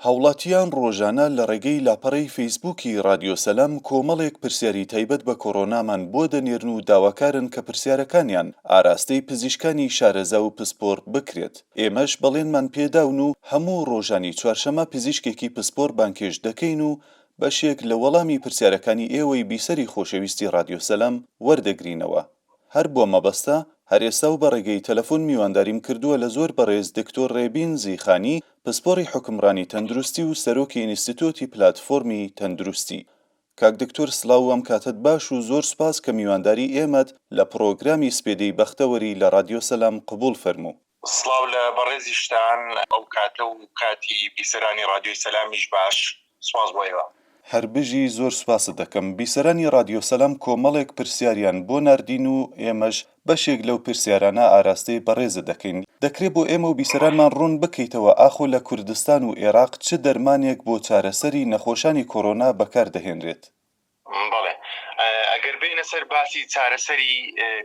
هاوڵاتیان ڕۆژانە لە ڕێگەی لاپەڕەی فەیسبووکی ڕادیۆ سەلام کۆمەڵێک پرسیاری تایبەت بە کۆڕۆنامان بۆ دەنێرن و داواکارن کە پرسیارەکانیان ئاراستەی پزیشکانی شارەزا و پسپۆڕ بکرێت، ئێمەش بەڵێنمان پێداون و هەموو ڕۆژانی چوارشەمە پزیشکێکی پسپۆڕ بانگهێشت دەکەین و بەشێک لە وەڵامی پرسیارەکانی ئێوەی بیسەری خۆشەویستی ڕادیۆ سەلام وەردەگرینەوە. هەر بۆ مەبەستە هەر ئێستا و بە ڕێگەی تەلەفۆن میوانداریم کردووە لە زۆر بەڕێز دکتۆر ڕێبین زیخانی پسپۆڕی حوکمڕانی تەندروستی و سەرۆکی ئینستیتۆتی پلاتفۆرمی تەندروستی. کاک دکتۆر سڵاو و ئەم کاتەت باش و زۆر سوپاس کە میوانداری ئێمەت لە پڕۆگرامی سپێدەی بەختەوەری لە ڕادیۆ سەلام قبوڵ فەرموو. سڵاو لە بەڕێزیشتان، ئەو کاتە و کاتی بیسەرانی ڕادیۆی سەلامیش باش، سوپاس بۆ ئێوە. هەر بژی زۆر سوپاست دەکەم. بیسەرانی ڕادیۆ سەلام کۆمەڵێک پرسیاریان بۆ ناردین و ئێمەش بەشێک لەو پرسیارانە ئاراستەی بەڕێزت دەکەین. دەکرێ بۆ ئێمە و بیسەرانمان ڕوون بکەیتەوە ئاخۆ لە کوردستان و ئێراق چ دەرمانێک بۆ چارەسەری نەخۆشانی کۆرۆنا بەکار دەهێنرێت؟ بەڵێ ئەگەر بێینە سەر باسی چارەسەری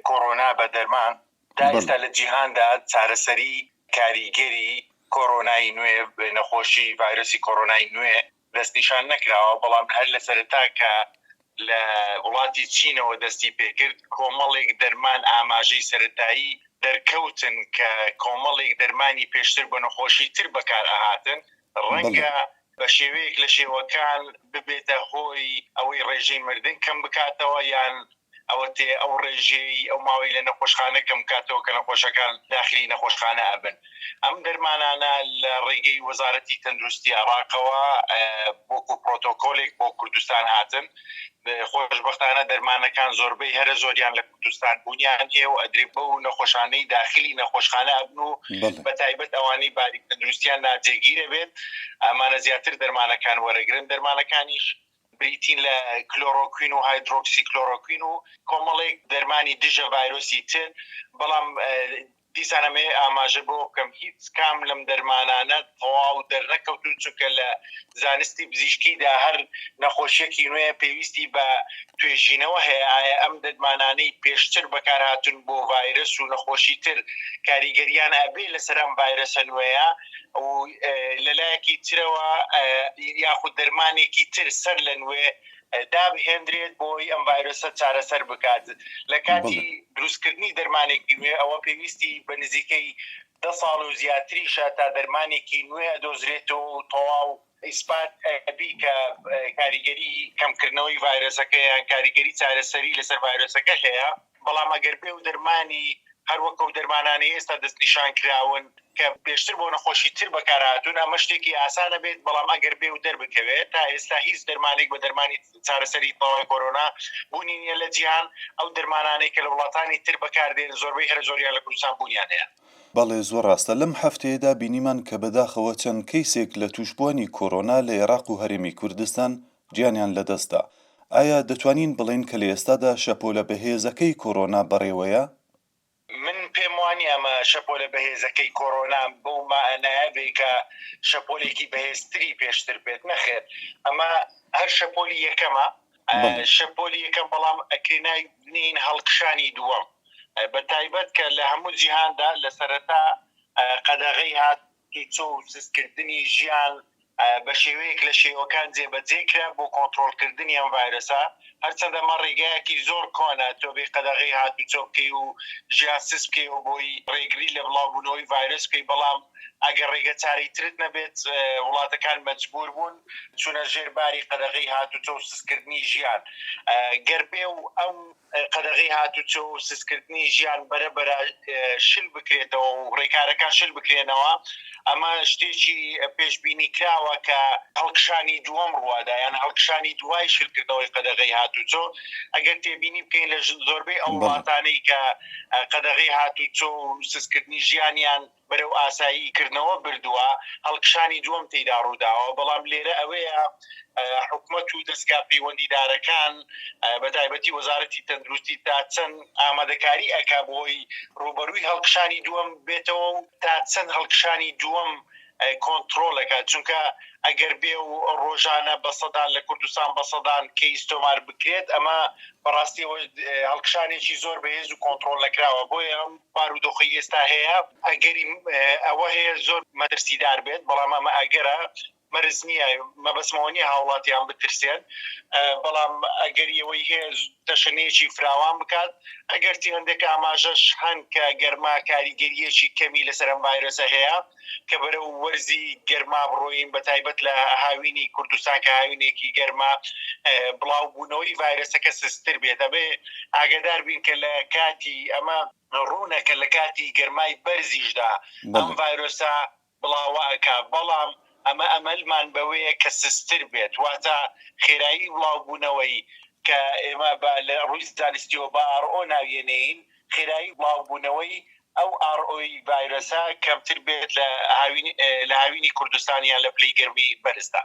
کۆرۆنا بە دەرمان، تا ئێستا لە جیهاندا چارەسەری کاریگەری کۆرۆنای نوێ، نەخۆشی ڤایرۆسی کۆرۆنای نوێ دەستنیشان نەکراوە، بەڵام هەر لە سەرەتا کە لە وڵاتی چینەوە دەستی پێکرد کۆمەڵێک دەرمان ئاماژەی سەرەتایی دەرکەوتن کە کۆمەڵێک دەرمانی پێشتر بە نەخۆشی تر بەکار ئەهاتن ڕەنگە بە شێوەیەک لە شێوەکان ببێتە هۆی ئەوەی ڕێژەی مردن کەم بکاتەوە یان ئەوەتێ ئەو ڕێژەی ئەو ماوەی لە نەخۆشخانە کەم بکاتەوە کە نەخۆشەکان داخلی نەخۆشخانە ئەبن. ئەم دەرمانانە لە ڕێگەی وەزارەتی تەندروستی عێراقەوە وەکو پرۆتۆکۆلێک بۆ کوردستان هاتن. خۆشبەختانە دەرمانەکان زۆربەی هەرە زۆریان لە کوردستان بوونیان هەیە و ئەدرێ بەو نەخۆشانەی داخلی نەخۆشخانە ئەبن و بە تایبەت ئەوانەی باری تەندروستیان ناجێگیرە بێت ئەمانە زیاتر دەرمانەکان وەرەگرن. دەرمانەکانیش بریتین لە کلۆرۆکوین و هایدرۆکسی کلۆرۆکوین و کۆمەڵێک دەرمانی دژە ڤایرۆسی تر، بەڵام دیسان ئەمەوێ ئاماژە بەوە بکەم هیچ کام لەم دەرمانانە تەواو دەرنەکەوتوون، چونکە لە زانستی پزیشکیدا هەر نەخۆشیەکی نوێ پێویستی بە توێژینەوە هەیە، ئایا ئەم دەرمانانەی پێشتر بەکارهاتوون بۆ ڤایرەس و نەخۆشی تر کاریگەریان ئەبێ لەسەر ئەم ڤایرەسە نوێیە و لەلایەکی ترەوە یاخود دەرمانێکی تر سەر لە نوێ دابهێندرێت بۆی ئەم ڤایرۆسە چارەسەر بکات. لە کاتی دروستکردنی دەرمانێکی نوێ ئەوە پێویستی بە نزیکەی دە ساڵ و زیاتریشە تا دەرمانێکی نوێ ئەدۆزرێتەوە و تەواو ئیسپات ئەبی کە کاریگەری کەمکردنەوەی ڤایرۆسەکە یان کاریگەری چارەسەری لەسەر ڤایرۆسەکە هەیە. بەڵام ئەگەر بێ و دەرمانی هەر وەک ئەو دەرمانانەی ئێستا دەستنیشان کراون کە پێشتر بۆ نەخۆشی تر بەکارهاتوون ئەمە شتێکی ئاسانە بێت، بەڵام ئەگەر بێ و دەربکەوێت تا ئێستا هیچ دەرمانێک بە دەرمانی چارەسەری تەواوی کۆرۆنا بوونی نییە لە جیهان، ئەو دەرمانانەی کە لە وڵاتانی تر بەکاردێن زۆربەی هەرە زۆریان لە کوردستان بوونیان هەیە. بەڵێ زۆر ڕاستە، لەم هەفتەیەدا بینیمان کە بەداخەوە چەند کەیسێک لە تووشبووانی کۆرۆنا لە ئێراق و هەرێمی کوردستان گیانیان لەدەستدا، ئایا دەتوانین بڵێین کە لە ئێستادا شەپۆلە بەهێزەکەی کۆرۆنا بەڕێوەیە؟ من پێم وانیە ئەمە شەپۆلە بەهێزەکەی کۆرۆنا بەو مانایە بێ کە شەپۆلێکی بەهێزتری پێشتر بێت، نەخێر ئەمە هەر شەپۆلی یەکەمە، شەپۆلی یەکەم بەڵام ئەکرێ ناوی بنێین هەڵکشانی دووەم، بە تایبەت کە لە هەموو جیهاندا لە سەرەتا قەدەغەی هاتوچۆ و سستکردنی ژیان بە شێوەیەک لە شێوەکان جێبەجێ کرا بۆ کۆنترۆڵکردنی ئەم ڤایرۆسە، هەرچەندە ئەمە ڕێگایەکی زۆر کۆنە تۆ بێی قەدەغەی هاتوچۆ بکەی و ژیان سست بکەیەوە بۆی ڕێگری لە بڵاوبوونەوەی ڤایرۆس بکەی، بەڵام ئەگەر ڕێگە چارەی ترت نەبێت وڵاتەکان مەجبور بوون چوونە ژێر باری قەدەغەی هاتوچۆ و سستکردنی ژیان گەر بێ و ئەم قەدەغەی هاتوچۆ و سستکردنی ژیان بەرە بەرە شل بکرێتەوە و ڕێکارەکان شل بکرێنەوە، ئەمە شتێکی پێشبینی کراوە کە هەڵکشانی دووەم ڕوادا یان هەڵکشانی دوای شلکردنەوەی قەدەغەی هاتوچۆ. ئەگەر تێبینی بکەین لە زۆربەی ئەو وڵاتانەی کە قەدەغەی هاتوچۆ و سستکردنی ژیانیان بەرەو ئاسایی کردنەوە بردووە، هەڵکشانی دووەم تێیدا ڕووداوە، بەڵام لێرە ئەوەیە حکومەت و دەزگا پەیوەندیدارەکان بە تایبەتی وەزارەتی تەندروستی تا چەند ئامادەکاری ئەکا بۆی ڕووبەرووی هەڵکشانی دووەم بێتەوە و تا چەند هەڵکشانی دووەم کۆنتڕۆڵ ئەکات، چونکە ئەگەر بێ و ڕۆژانە بە سەدان لە کوردستان بە سەدان کەیس تۆمار بکرێت ئەمە بەڕاستی ئەوە هەڵکشانێکی زۆر بەهێز و کۆنتڕۆڵ نەکراوە، بۆیە ئەم بارودۆخەی ئێستا هەیە ئەگەری ئەوە هەیە زۆر مەترسیدار بێت، بەڵام ئەمە ئەگەرە. مەرج نییە، مەبەستمەوە نییە هاوڵاتیان بترسێن، بەڵام ئەگەری ئەوەی هەیە تەشەنەیەکی فراوان بکات، ئەگەرچی هەندێک ئاماژەش هەن کە گەرما کاریگەرییەکی کەمی لەسەر ئەم ڤایرۆسە هەیە، کە بەرەو وەرزی گەرما بڕۆین بەتایبەت لە هاوینی کوردستان کە هاوینێکی گەرمە بڵاوبوونەوەی ڤایرۆسەکە سستر بێت، ئەبێ ئاگادار بین کە لە کاتی ئەمە ڕوونە کە لە کاتی گەرمای بەرزیشدا ئەم ڤایرۆسە بڵاوە ئەکا، بەڵام ئەمە ئەمەلمان بەوەیە کە سستر بێت، واتە خێرایی بڵاوبوونەوەی کە ئێمە بە لە ڕووی زانستیەوە بە RO ناوی ئەنێین، خێرایی بڵاوبوونەوەی ئەو RO ی ڤایرۆسە کەمتر بێت لە هاوین لە هاوینی کوردستان یان لە پلەی گەرمی بەرزدا.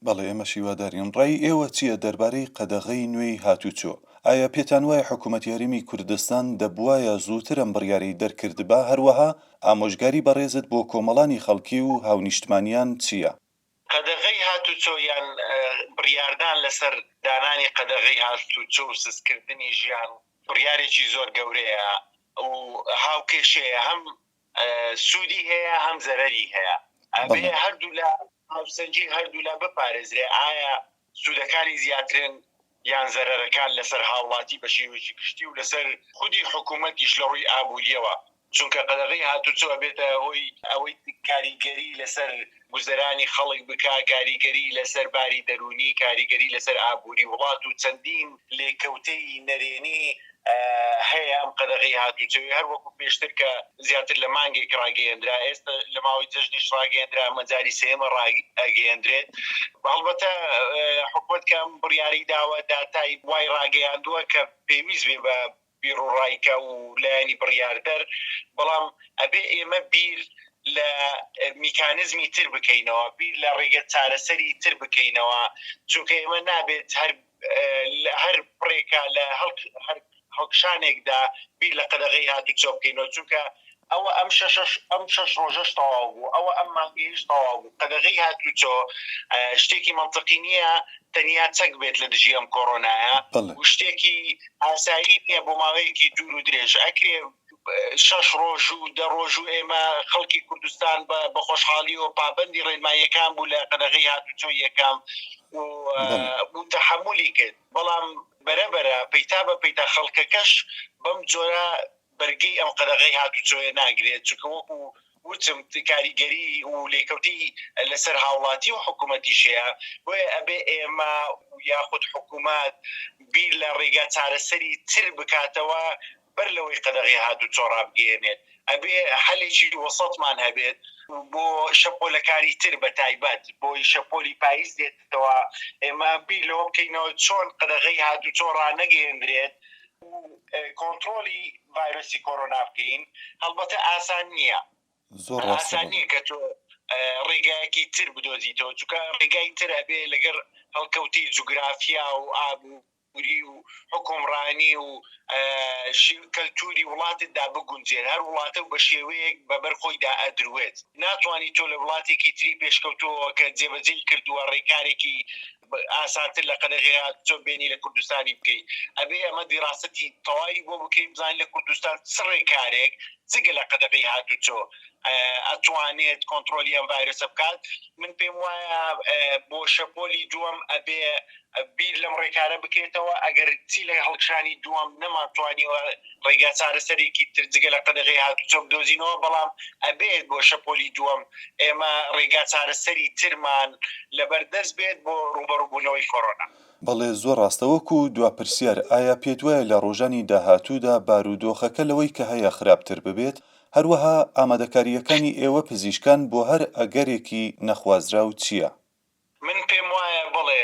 بەڵێ ئێمەش هیوادارین. ڕای ئێوە چییە دەربارەی قەدەغەی نوێی هاتوچۆ؟ ئایا پێتان وایە حکومەتی هەرێمی کوردستان دەبوایە زووتر ئەم بڕیارەی دەرکردبا؟ هەروەها ئامۆژگاری بەڕێزت بۆ کۆمەڵانی خەڵکی و هاونیشتمانیان چییە؟ قەدەغەی هاتوچۆ یان بڕیاردان لەسەر دانانی قەدەغەی هاتوچۆ و سستکردنی ژیان بڕیارێکی زۆر گەورەیە و هاوکێشەیە هەم سوودی هەیە هەم زەرەری هەیە ئەبێ هەردوولا هاوسەنگی هەردوولا بپارێزرێ ئایا سوودەکانی زیاترن یان زەرەرەکان لەسەر هاوڵاتی بە شێوەیەکی گشتی و لەسەر خودی حکوومەتیش لە ڕووی ئابوورییەوە چونکە قەدەغەی هاتوچۆ ئەبێتە هۆی ئەوەی کاریگەری لەسەر گوزەرانی خەڵک بکا، کاریگەری لەسەر باری دەروونی، کاریگەری لەسەر ئابووری وڵات و چەندین لێکەوتەی نەرێنی هەیە ئەم قەدەغەی هاتوچۆی هەر وەکو پێشتر کە زیاتر لە مانگێک ڕاگەیەندرا ئێستا لە ماوەی جەژنیش ڕاگەیەندرا ئەمە جاری سێیەمە ڕاگەیەندرێت هەڵبەتە حکومەت کە ئەم بڕیارەی داوە داتای وای ڕاگەیاندووە کە پێویست بێ بە بیروڕایکە و لایەنی بڕیاردەر، بەڵام ئەبێ ئێمە بیر لە میکانزمی تر بکەینەوە، بیر لە ڕێگە چارەسەری تر بکەینەوە، چونکە ئێمە نابێت هەر هەر پڕێکا لە هەر هەڵکشانێکدا بیر لە قەدەغەی هاتوچۆ بکەینەوە، چونکە ئەوە ئەم شەشەش ئەم شەش ڕۆژەش تەواو بوو، ئەوە ئەم مانگەیش تەواو بوو، قەدەغەی هاتوچۆ شتێکی مەنتقی نییە تەنیا چەک بێت لە دژی ئەم کۆرۆنایە و شتێکی ئاسایی نییە بۆ ماوەیەکی دوور و درێژ ئەکرێ شەش ڕۆژ و دە ڕۆژ و ئێمە خەڵکی کوردستان بە خۆشحاڵیەوە پابەندی ڕێنماییەکان بوو لە قەدەغەی هاتوچۆی یەکەم و تەحەمولی کرد، بەڵام بەرەبەرە پەیتا بە پەیتا خەڵکەکەش بەم جۆرە بەرگەی ئەم قەدەغەی هاتوچۆیە ناگرێت، چونکە وەکو وتم کاریگەری و لێکەوتەی لەسەر هاوڵاتی و حکومەتیش هەیە، بۆیە ئەبێ ئێمە یاخود حکومەت بیر لە ڕێگا چارەسەری تر بکاتەوە بەر لەوەی قەدەغەی هاتوچۆ ڕابگەیەنێت، ئەبێ حەلێکی وەسەتمان هەبێت بۆ شەپۆلەکانی تر بەتایبەت بۆی شەپۆلی پایز دێتەوە ئێمە بیر لەوە بکەینەوە چۆن قەدەغەی هاتوچۆ ڕانەگەیەندرێت و کۆنترۆڵی ڤایرۆسی کۆرۆنا بکەین، هەڵبەتە ئاسان نییە. زۆر ڕاستە ئاسان نییە کە تۆ ڕێگایەکی تر بدۆزیتەوە، چونکە ڕێگای تر ئەبێ لەگەڵ هەڵکەوتەی جوگرافیا و ئابووری و حوکمڕانی و کەلتووری وڵاتتدا بگونجێت، هەر وڵاتە و بە شێوەیەک بەبەر خۆیدا ئەدروێت. ناتوانی تۆ لە وڵاتێکی تری پێشکەوتووەوە کە جێبەجێی کردووە ڕێکارێکی ئاسانتر لە قەدەغەی هاتوچۆ بێنی لە کوردستانی بکەی ئەبێ ئەمە دیراسەتی تەواوی بۆ بکەین بزانین لە کوردستان چ ڕێکارێک جگە لە قەدەغەی هاتوچۆ ئەتوانێت کۆنترۆلی ئەم ڤایرۆسە بکات من پێم وایە بۆ شەپۆلی دووەم ئەبێ بیر لەم ڕێکارە بکرێتەوە ئەگەر چی لە هەڵکشانی دووەم نەمانتوانیوە ڕێگا چارەسەرێکی تر جگە لە قەدەغەی هاتوچۆ بدۆزینەوە، بەڵام ئەبێت بۆ شەپۆلی دووەم ئێمە ڕێگا چارەسەری ترمان لەبەردەست بێت بۆ ڕووبەڕووبوونەوەی کۆرۆنا. بەڵێ زۆر ڕاستە، وەکو دوا پرسیار ئایا پێت وایە لە ڕۆژانی داهاتوودا بارودۆخەکە لەوەی کە هەیە خراپتر ببێت؟ هەروەها ئامادەکارییەکانی ئێوە پزیشکان بۆ هەر ئەگەرێکی نەخوازراو چییە؟ من پێم وایە بەڵێ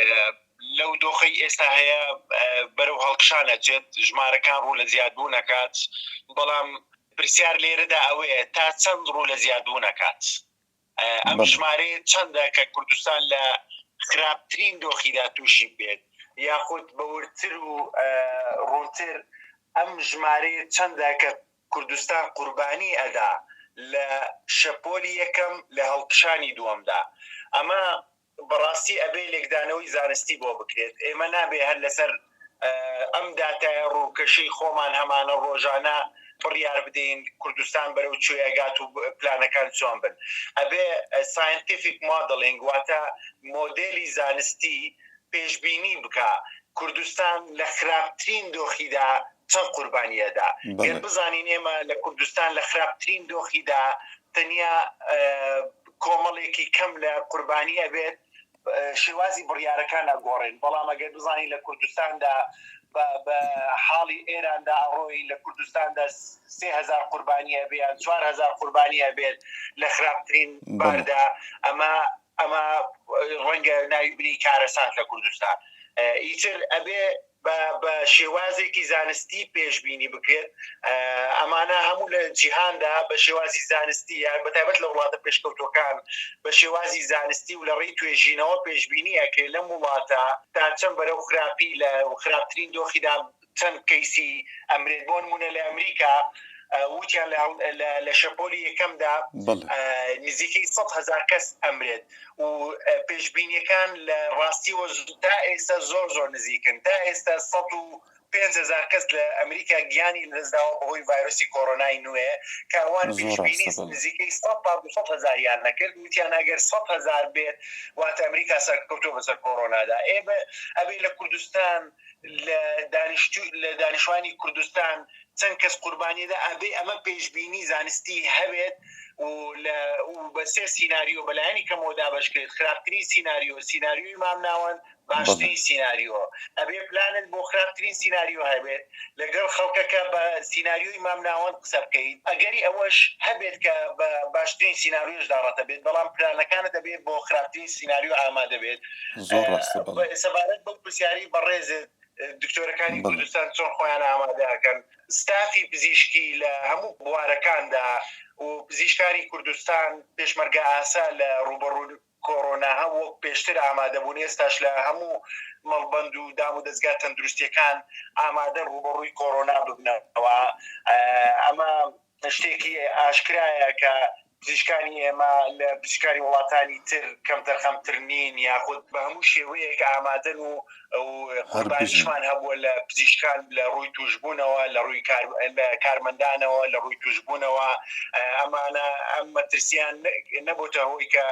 لەو دۆخەی ئێستا هەیە بەرەو هەڵکشان ئەچێت، ژمارەکان ڕوو لە زیادبوون ئەکات، بەڵام پرسیار لێرەدا ئەوەیە تا چەند ڕوو لە زیادبوون ئەکات؟ ئەم ژمارەیە چەندە کە کوردستان لە خراپترین دۆخیدا تووشی بێت؟ یاخود بە وردتر و ڕوونتر ئەم ژمارەیە چەندە کە کوردستان قوربانی ئەدا لە شەپۆلی یەکەم لە هەڵکشانی دووەمدا ئەمە بەڕاستی ئەبێ لێکدانەوەی زانستی بۆ بکرێت ئێمە نابێ هەر لەسەر ئەم داتایە ڕووکەشەی خۆمان هەمانە ڕۆژانە. بڕیار بدەین کوردستان بەرەو کوێ ئەگات و پلانەکان چۆن بن. ئەبێ scientific modeling واتە مۆدێلی زانستی پێشبینی بکا کوردستان لە خراپترین دۆخیدا چەند قوربانی ئەدا. گەر بزانین ئێمە لە کوردستان لە خراپترین دۆخیدا تەنیا کۆمەڵێکی کەم لە قوربانی ئەبێت، شێوازی بڕیارەکان ئەگۆڕێن، بەڵام ئەگەر بزانین لە کوردستاندا بە حاڵی ئێراندا ئەڕۆین، لە کوردستاندا 3000 قوربانی هەبێ یان 4000 قوربانی هەبێت لە خراپترین باردا، ئەمە ئەمە ڕەنگە ناوی بنێی کارەسات لە کوردستان. ئیتر ئەبێ بە شێوازێکی زانستی پێشبینی بکرێت، ئەمانە هەموو لە جیهاندا بە شێوازی زانستی یان بە تایبەت لە وڵاتە پێشکەوتووەکان بە شێوازی زانستی و لە ڕێی توێژینەوە پێشبینی ئەکرێت لەم وڵاتە تا چەند بەرەو خراپی لە خراپترین دۆخیدا چەند کەیسی ئەمرێت بۆ نمونە لە ئەمریکا وتیان لە شەپۆلی یەکەمدا نزیکەی 100 هەزار کەس ئەمرێت و پێشبینیەکان لە ڕاستیەوە تا ئێستا زۆر زۆر نزیکن تا ئێستا 105 هەزار کەس لە ئەمریکا گیانی لەدەستداوە بەهۆی ڤایرۆسی کۆرۆنای نوێ کە ئەوان پێشبینی نزیکەی 100 تا 200 هەزاریان نەکرد وتیان ئەگەر 100 هەزار بێت واتە ئەمریکا سەرکەوتووە بەسەر کۆرۆنادا ئێمە ئەبێ لە کوردستان لە دانیشتو لە دانیشتوانی کوردستان چەند کەس قوربانی دا ئەبێ ئەمە پێشبینی زانستی هەبێت و لە و بە سێ سیناریۆ بەلایەنی کەمەوە دابەش کرێت خراپترین سیناریۆ سیناریۆی مامناوەند باشترین سیناریۆ ئەبێ پلانت بۆ خراپترین سیناریۆ هەبێت لەگەڵ خەڵکەکە بە سیناریۆی مامناوەند قسە بکەیت ئەگەری ئەوەش هەبێت کە بە باشترین سیناریۆش داڕەتە بێت بەڵام پلانەکانت ئەبێ بۆ خراپترین سیناریۆ ئامادە بێت زۆر ڕاستە بەڵێ. سەبارەت بەو پرسیارەی بەڕێزت دکتۆرەکانی کوردستان چۆن خۆیان ئامادە ئەکەن ستافی پزیشکی لە هەموو بوارەکاندا و پزیشکانی کوردستان پێشمەرگە ئاسا لە ڕووبەڕوو کۆرۆنا هەم وەک پێشتر ئامادە بوون ئێستاش لە هەموو مەڵبەند و دام و دەزگا تەندروستیەکان ئامادەن ڕووبەڕووی کۆرۆنا ببنەوە ئەمە شتێکی ئاشکرایە کە پزیشکانی ئێمە لە پزیشکانی وڵاتانی تر کەمتەرخەمتر نین یاخود بە هەموو شێوەیەک ئامادەن و قوربانیشمان هەبووە لە پزیشکان لە ڕووی توشبوونەوە لە ڕووی لە کارمەندانەوە لە ڕووی توشبوونەوە ئەمانە ئەم مەترسیان نەبووتە هۆی کە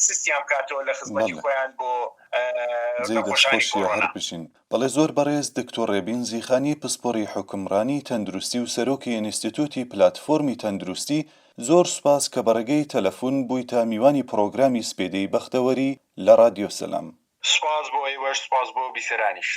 سستیان بکاتەوە لە خزمەتی خۆیان بۆ جێی دەستخۆشیە هەر بژین. بەڵێ زۆر بەڕێز دکتۆر ڕێبین زیخانی پسپۆڕی حوکمڕانی تەندروستی و سەرۆکی ئینستیتوتی پلاتفۆرمی تەندروستی زۆر سوپاس کە بەڕێگەی تەلەفون بوویتە میوانی پڕۆگرامی سپێدەی بەختەوەری لە ڕادیۆ سەلام. سوپاس بۆ ئێوەش سوپاس بۆ بیسەرانیش.